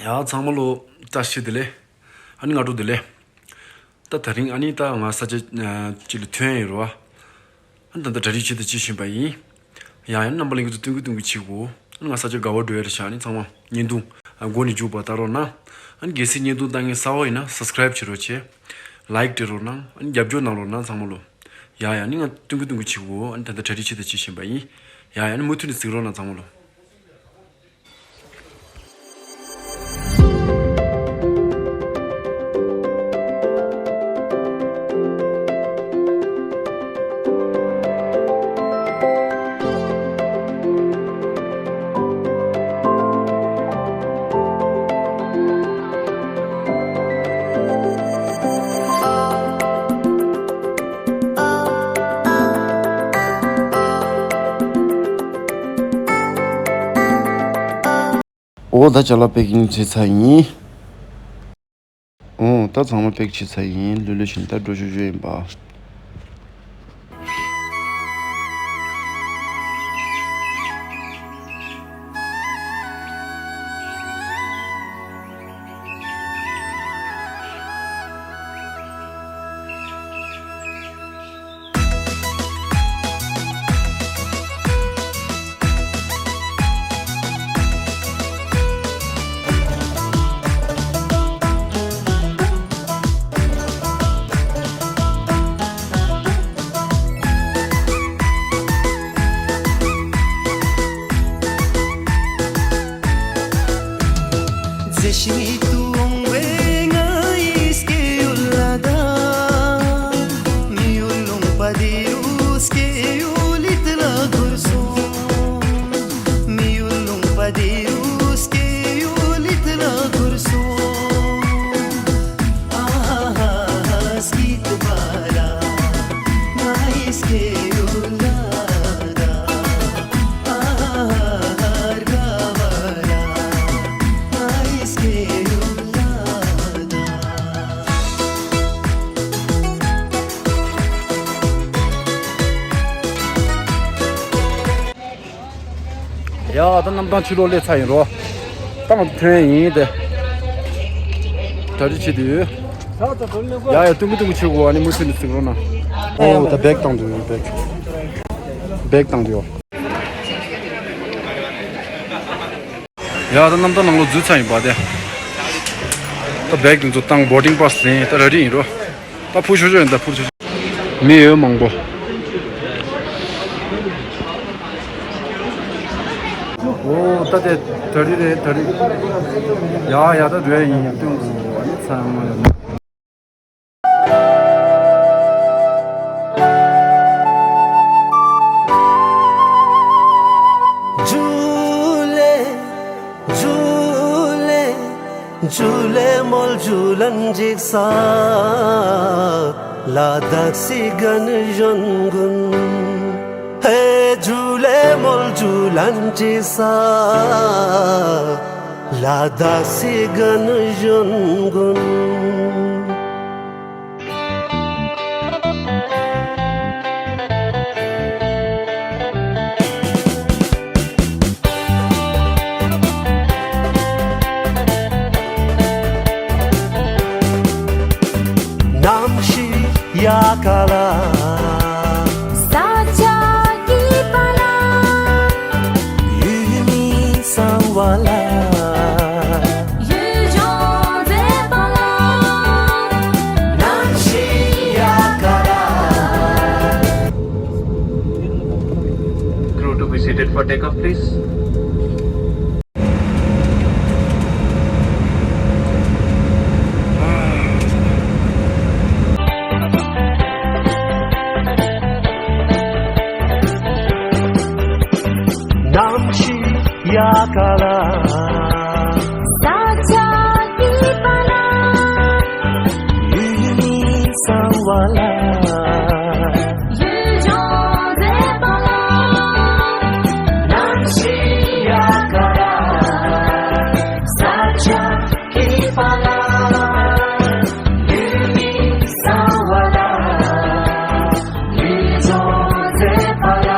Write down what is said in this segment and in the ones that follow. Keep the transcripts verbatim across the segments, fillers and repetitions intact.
ཡ་ཚང་མ་ལོ་བཀྲ་ཤིས་བདེ་ལེགས། ཨ་ནི་སྔ་དྲོ་བདེ་ལེགས། ད་དེ་རིང་ཨ་ནི་ད་ང་ས་ཆ་ཅིག་ལ་ཐོན་ཡིན་རོ། ཨ་ནི་ད་ལྟ་གྲ་སྒྲིག་བྱེད་དུ་ཅི་བཞིན་པ་ཡིན། ཡང་ཡང་རྣམ་པ་ལྷན་རྒྱས་ཚོ་སྟོན་གི་སྟོན་གི་བྱེད་དགོས། ཨ་ནི་ང་ས་ཆ་དགའ་བ་འགྲོ་ཡ་རེད་ཤག་ཨ་ནི་ཚང་མ་བརྙན་ཐུང་མགོ་ནས་མཇུག་བར་ལྟ་རོགས་གནང་། ཨ་ནི་གལ་སྲིད་བརྙན་ཐུང་ལྟ་མཁན་གསར་པ་ཡིན་ན་སབ་སི་ཀ་རེབ་བྱེད་རོགས་བྱེད། ལའིག་སྤྲད་རོགས་གནང་། ཨ་ནི་རྒྱབ་སྐྱོར་གནང་རོགས་གནང་ཚང་མ་ལོ། ཡ་ཡ་ནི་ང་སྟོན་གི་སྟོན་གི་བྱེད་དགོས། ཨ་ནི་ད་ལྟ་གྲ་སྒྲིག་བྱེད་དུ་ཅི་བཞིན་པ་ཡིན། ཡ་ཡ་ནི་མུ་མཐུད་ནས་གཟིགས་རོགས་གནང་ཚང་མ་ལོ། འོ་ད་ཅ་ལག་པེ་ཀིང་བྱས་ཚར་ཡིན། འོ་ད་ཚང་མ་པེག་བྱས་ཚར་ཡིན། ལྷོད་ལྷོད་བྱས་ནས་ད་འགྲོ་ཆོག་ཆོག་ཡིན་པ། མཛེས་ཤིང་ཡིད་དུ་འོང་བའི་ང་ཡི་སྐྱེ་ཡུལ་ལ་ད། མི་ཡུལ་ལུང་པ་འདི་རུ་སྐྱེ་ཡུལ་ལི་ཏི་ལ་འཁོར་སོང་། མི་ཡུལ་ལུང་པ་འདི་རུ་སྐྱེ་ཡུལ་ལི་ཏི་ལ་འཁོར་སོང་། ཨ་ཧ་ཧ་ཧ་སྐྱིད་པ་ལ་ང་ཡི་སྐྱེ་ཡུལ་ལ་ད། ཡ་ད་གནམ་ཐང་ཕྱི་ལོགས་སླེབས་ཚར་ཡིན་རོ། ད་ང་ཐོན་ཡིན་ཏེ། གྲ་སྒྲིག་བྱེད་དུ་ཡོད། ཡ་ཡ་ཏུང་ཀུ་ཏུང་ཀུ་བྱེད་དགོས། ཨ་ནི་མུ་མཐུད་ནས་གཟིགས་རོགས་གནང་། ཨོ་ད་བེག་བཏང་དུ་ཡོད། བེག་བེག་བཏང་དུ་ཡོད། ཡ་ད་གནམ་ཐང་ནང་ལོགས་འཛུལ་ཚར་ཡིན་པ་དེ། ད་བེག་དེ་ཚོ་བཏང་། བོར་ཌིང་པཱ་སི་ཟིན། ད་ར་ཌི་ཡིན་རོ། ད་འཕུར་ཆོག་ཆོག་ཡིན། ད་འཕུར་ཆོག་ཆོག་མི་ཡོད་མང་པོ། ཨོ་ད་དེ་གྲ་སྒྲིག་རེད། གྲ་སྒྲིག་ཡ་ཡ་ད་འགྲོ་ཡ་ཡིན། ཡ་སྟོན་དགོས། ཨ་ནི་ཚང་མ་ཡོད་ན། ཇུ་ལེ། ཇུ་ལེ། ཇུ་ལེ་མོལ་ཇུ་ལན་ཇིག་ས་ལ་དྭགས་སི་གན་གཞོན་གུན། ཧེ་ཇུ་ལེ་མོལ་ཇུ་ལན་ཇིག་ས་ལ་དྭགས་སི་གན་གཞོན་གུན། གནམ་གཤིས་ཡག་ག་ལ། ས་ཆ་སྐྱིད་པ་ལ། ཡུལ་མི་གཙང་བ་ལ། ཡུལ་ལྗོངས་མཛེས་པ་ལ། གནམ་གཤིས་ཡག་ག་ལ། Crew to be seated for takeoff, please. གནམ་གཤིས་ཡག་ག་ལ། ས་ཆ་སྐྱིད་པ་ལ། ཡུལ་མི་གཙང་བ་ལ། ཡུལ་ལྗོངས་མཛེས་པ་ལ། གནམ་གཤིས་ཡག་ག་ལ། ས་ཆ་སྐྱིད་པ་ལ། ཡུལ་མི་གཙང་བ་ལ། ཡུལ་ལྗོངས་མཛེས་པ་ལ།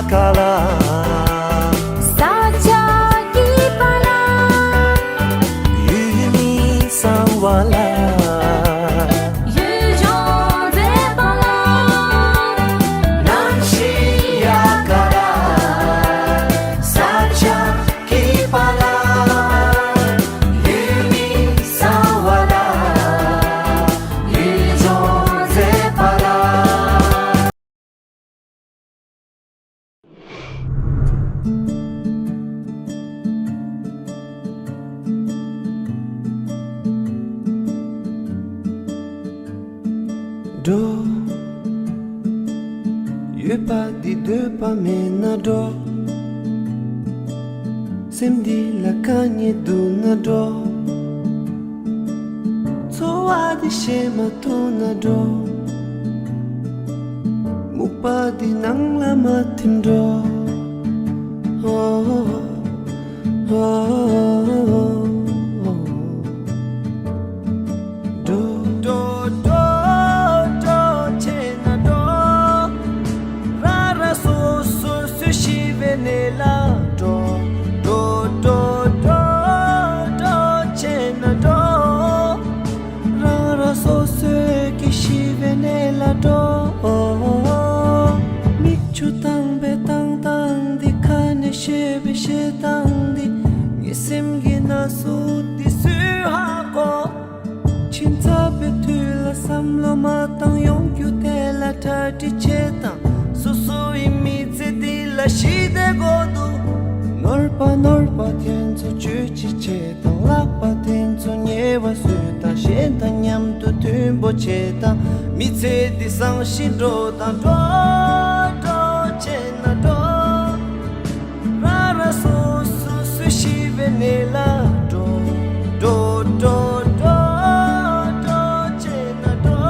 ས་ཆ་སྐྱིད་པ་ལ། ཡུལ་མི་གསང་བ་ལ། ཡུལ་ལྗོངས་མཛེས་པ་ལ། གནམ་གཤིས་ཡག་ག་ལ། ས་ཆ་སྐྱིད་པ་ལ། ཡུལ་མི་གསང་བ་ལ། ཡུལ་ལྗོངས་མཛེས་པ་ལ། འགྲོ། ཡོད་པ་འདི་འདོད་པ་མེད་ན་འགྲོ། སེམས་འདི་ལ་དཀའ་ངལ་འདུག་ན་འགྲོ། འཚོ་བ་འདི་ཤེས་མ་ཐུབ་ན་འགྲོ། སྨུག་པ་འདི་ནང་ལ་མ་ཐིམ་འགྲོ། འགྲོ། འགྲོ་འགྲོ་འགྲོ་བྱས་ན་འགྲོ། རང་རང་སོ་སོ་སུ་ཤི་བའི་གནས་ལ་འགྲོ། འགྲོ་འགྲོ་འགྲོ་འགྲོ་བྱས་ན་འགྲོ། རང་རང་སོ་སོའི་ཀྱི་ཤི་བའི་གནས་ལ་འགྲོ། མིག་ཆུ་བཏང་བའི་བཏང་སྟངས་འདི། ཁ་ནས་བཤད་པའི་བཤད་སྟངས་འདི། ངའི་སེམས་ཀྱི་ན་ཟུག་འདི་སུས་ཧ་གོ། ཁྱིམ་ཚབ་པའི་དུས་ལ་བསམ་བློ་མ་བཏང་། ཡོང་རྒྱུ་དེ་ལ་གྲ་སྒྲིག་བྱེད་དང་། སོ་སོ་ཡི་མི་ཚེ་འདི་ལ་ཞི་བདེ་དགོས་འདུག་ནོར་པ་ནོར་པ་དེ་ཚོ་བཅོས་ཅི་བྱེད་དང་། ལག་པ་དེ་ཚོ་ཉེ་བ་བཟོས་དང་། གཞན་དང་མཉམ་དུ་མཐུན་པོ་བྱེད་དང་། མི་ཚེ་འདི་བཟང་ཞིང་འགྲོ་དང་། འགྲོ་འགྲོ་བྱས་ན་འགྲོ། རང་རང་སོ་སོ་སུ་ཤི་བའི་གནས་ལ་འགྲོ། འགྲོ་འགྲོ་འགྲོ་འགྲོ་བྱས་ན་འགྲོ།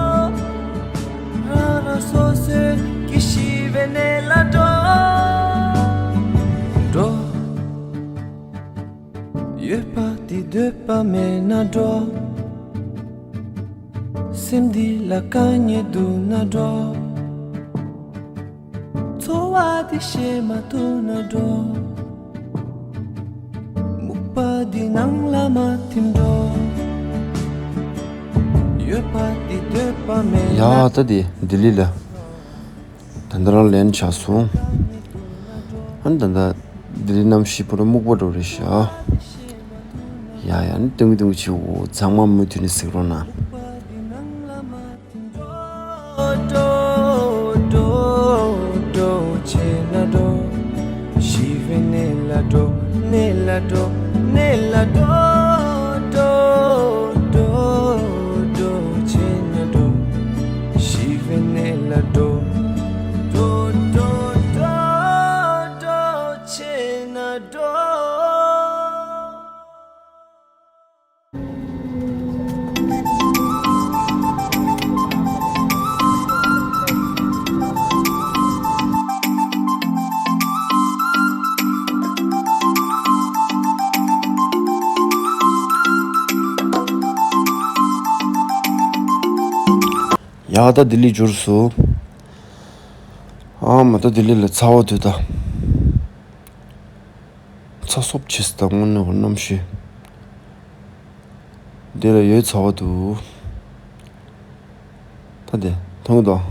རང་རང་སོ་སོའི་ཀྱི་ཤི་བའི་གནས་ལ་འགྲོ། འགྲོ། ཡོད་པ་འདི་འདོད་པ་མེད་ན་འགྲོ། སེམས་འདི་ལ་དཀའ་ངལ་འདུག་ན་འགྲོ། འཚོ་བ་འདི་ཤེས་མ་ཐུབ་ན་འགྲོ། སྨུག་པ་འདི་ནང་ལ་མ་ཐིམ་འགྲོ། ཡོད་པ་འདི་འདོད་པ་མེད་ན། ཡ་ད་འདི་ལྡི་ལི་ལ། ད་ལྟ་རང་ལན་ཆགས་སོང་། ཨ་ནི་ད་ལྟ་ལྡི་ལི་གནམ་གཤིས་པོ་ར་སྨུག་པ་འགྲོ་རེད་ཤག་ཡ་ཡ་ནི་ཏུང་ཏུང་ཆེ་བོ་ཚང་མ་མུ་མཐུད་ནས་གཟིགས་རོགས་གནང་། འགྲོ་འགྲོ་འགྲོ་བྱས་ན་འགྲོ། ཤི་བའི་གནས་ལ་འགྲོ། གནས་ལ་འགྲོ། གནས་ལ་འགྲོ། འགྲོ་འགྲོ་འགྲོ་བྱས་ན་འགྲོ། ཤི་བའི་གནས་ལ་འགྲོ། འགྲོ་འགྲོ་འགྲོ་འགྲོ་བྱས་ན་འགྲོ། ཡ་ད་ལྡི་ལི་འབྱོར་སོང་། ཨ་མ་ད་ལྡི་ལི་ལ་ཚ་བ་དུས་ད། ཚ་སོབ་ཆེས་དང་དངོས་གནས་བར་གནམ་གཤིས། འདི་ལ་ཡོད་ཚ་བ་འདུག་ད་དེ་མཐོང་གི་འདུག་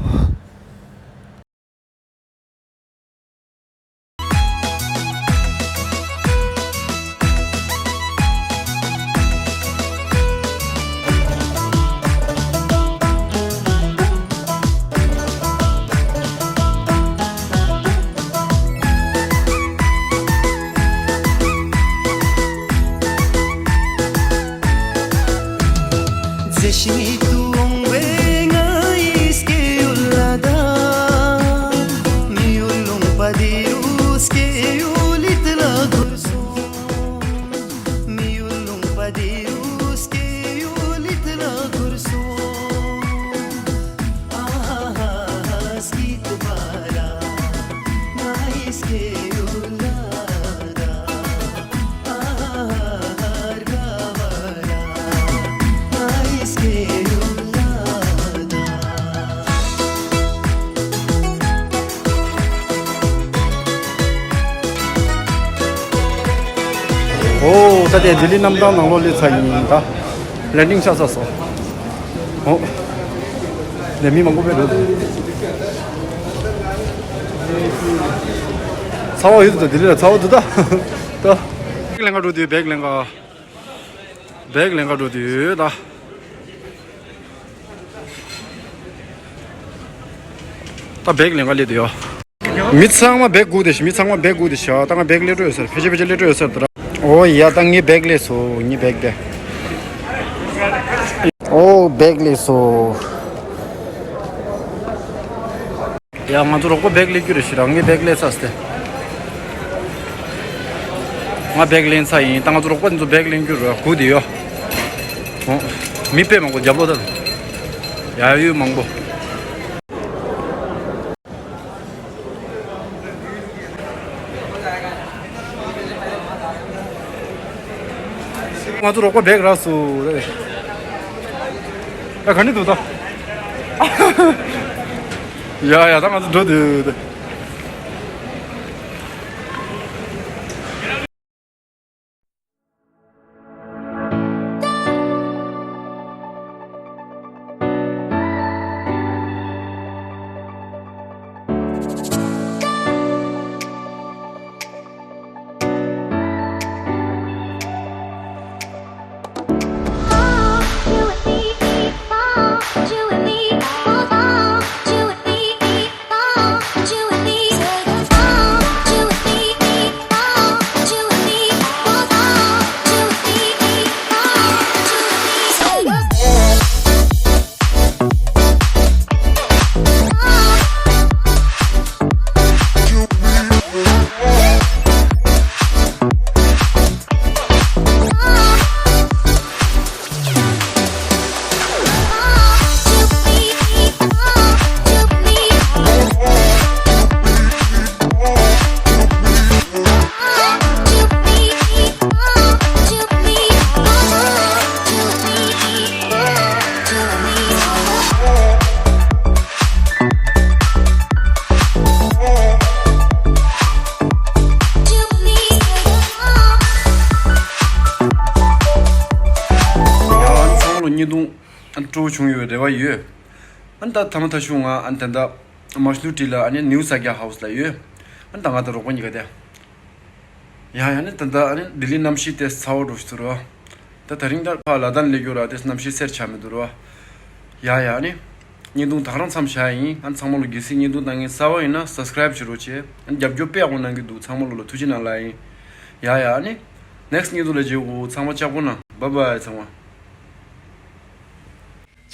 མཛེས་ཤིང་ཡིད་དུ་འོང་བའི་ང་ཡི་སྐྱེ་ཡུལ་ལ་ད། མི་ཡུལ་ལུང་པ་འདི་རུ་སྐྱེ་ཡུལ་ལི་ཏི་ལ་གུར་སོང་། མི་ཡུལ་ལུང་པ་འདི་རུ་སྐྱེ་ཡུལ་ལི་ཏི་ལ་གུར་སོང་། ཨ་ཧ་ཧ་ཧ་སྐྱིད་པ་ལ་ང་ཡི་སྐྱེ་ཡུལ་ལ་ད། ཨོ་ད་དེ་ལྡི་ལི་གནམ་ཐང་ནང་ལོགས་སླེབས་ཚར་ཡིན་ད། ལེན་ཌིང་ཆགས་ཚར་སོང་། ཨོ། ལས་མི་མང་པོ་བས་འགྲོ་འདུག་ཚ་བ་ཡོད་འདུག་ད་ལྡི་ལི་ལ་ཚ་བ་འདུག་ད། ད། བེག་ལེན་ག་འགྲོ་དུས་བེག་ལེན་ག་བེག་ལེན་ག་འགྲོ་དུས་ད། ད་བེག་ལེན་ག་སླེབས་དུས་ཡོ། མི་ཚང་མ་བེག་སྒུག་བསྡད་ཤག་མི་ཚང་མ་བེག་སྒུག་བསྡད་ཤག་ད་ང་བེག་སླེབས་འགྲོ་ཡོད་ས་རེད། ཕལ་ཆེར་ཕལ་ཆེར་སླེབས་འགྲོ་ཡོད་ས་རེད་ད་ར། ཨོ་ཡ་ད་ངའི་བེག་སླེབས་སོང་ངའི་བེག་དེ། ཨོ་བེག་སླེབས་སོང་། ཡ་ང་ཚོ་རོགས་པ་བེག་སླེབས་རྒྱུ་རེད་ཤག་ར། ངའི་བེག་སླེབས་ཚར་སྟེ། ང་བེག་ལེན་ཚར་ཡིན་ད། ང་ཚོ་རོགས་པ་ཚོ་བེག་ལེན་རྒྱུ་རེད་སྒུག་བསྡད་ཡོད། ཨོ། མི་དཔེ་མང་པོ་རྒྱབ་ལོགས་ད། ཡ་ཡོད་མང་པོ། ང་ཚོ་རོགས་པ་བེག་རག་སོང་རེད། ད་ག་ནས་འདུག་ད། ཡ་ཡ་ད་ང་ཚོ་འགྲོ་འདུག་ད། ཡང་ཚང་མ་ལ་བརྙན་ཐུང་སྤྲོ་བོ་བྱུང་ཡོད་རེ་བ་ཡོད། ཨ་ནི་ད་ཐ་མ་ཐ་ཤུ་ང་ཨ་ནི་ད་ལྟ་མར་ཤ་ལུ་ཊི་ལ་ཨ་ནི་ནིའུ་ས་སྐྱ་ཧའུ་སི་ལ་ཡོད། ཨ་ནི་ད་ང་དང་རོགས་པ་གཉིས་ཀ་དེ། ཡ་ཡ་ནི་ད་ལྟ་ཨ་ནི་ལྡི་ལི་གནམ་གཤིས་དེ་ཚ་བོ་འགྲོ་ཞིག་ཚོར་བ། ད་དེ་རིང་ད་ཕ་ལ་དྭགས་སླེབས་རྒྱུ་ར་དེ་གནམ་གཤིས་སེར་ཆགས་མི་འདུག་ར། ཡ་ཡ་ནི། བརྙན་ཐུང་ད་རང་མཚམས་བཞག་ཡིན། ཨ་ཚང་མ་ལོ་གལ་སྲིད་བརྙན་ཐུང་ལྟ་མཁན་གསར་བ་ཡིན་ན་སབ་སི་ཀ་རེབ་བྱེད་རོགས་བྱེད། ཨ་རྒྱབ་སྐྱོར་དཔེ་ཡག་པོ་གནང་གི་འདུག་ཚང་མ་ལོ་ལ་ཐུགས་རྗེ་གནང་ལ་ཡིན། ཡ་ཡ་ནི། ནེག་སི་ཊི་བརྙན་ཐུང་ལ་མཇལ་གོ་ཚང་མ་ལྕགས་པོ་གནང་། བཱའི་བཱའི་ཚང་མ།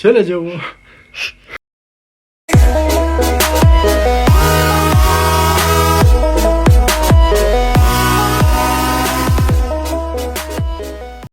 བྱེད་ལ་མཇལ་གོ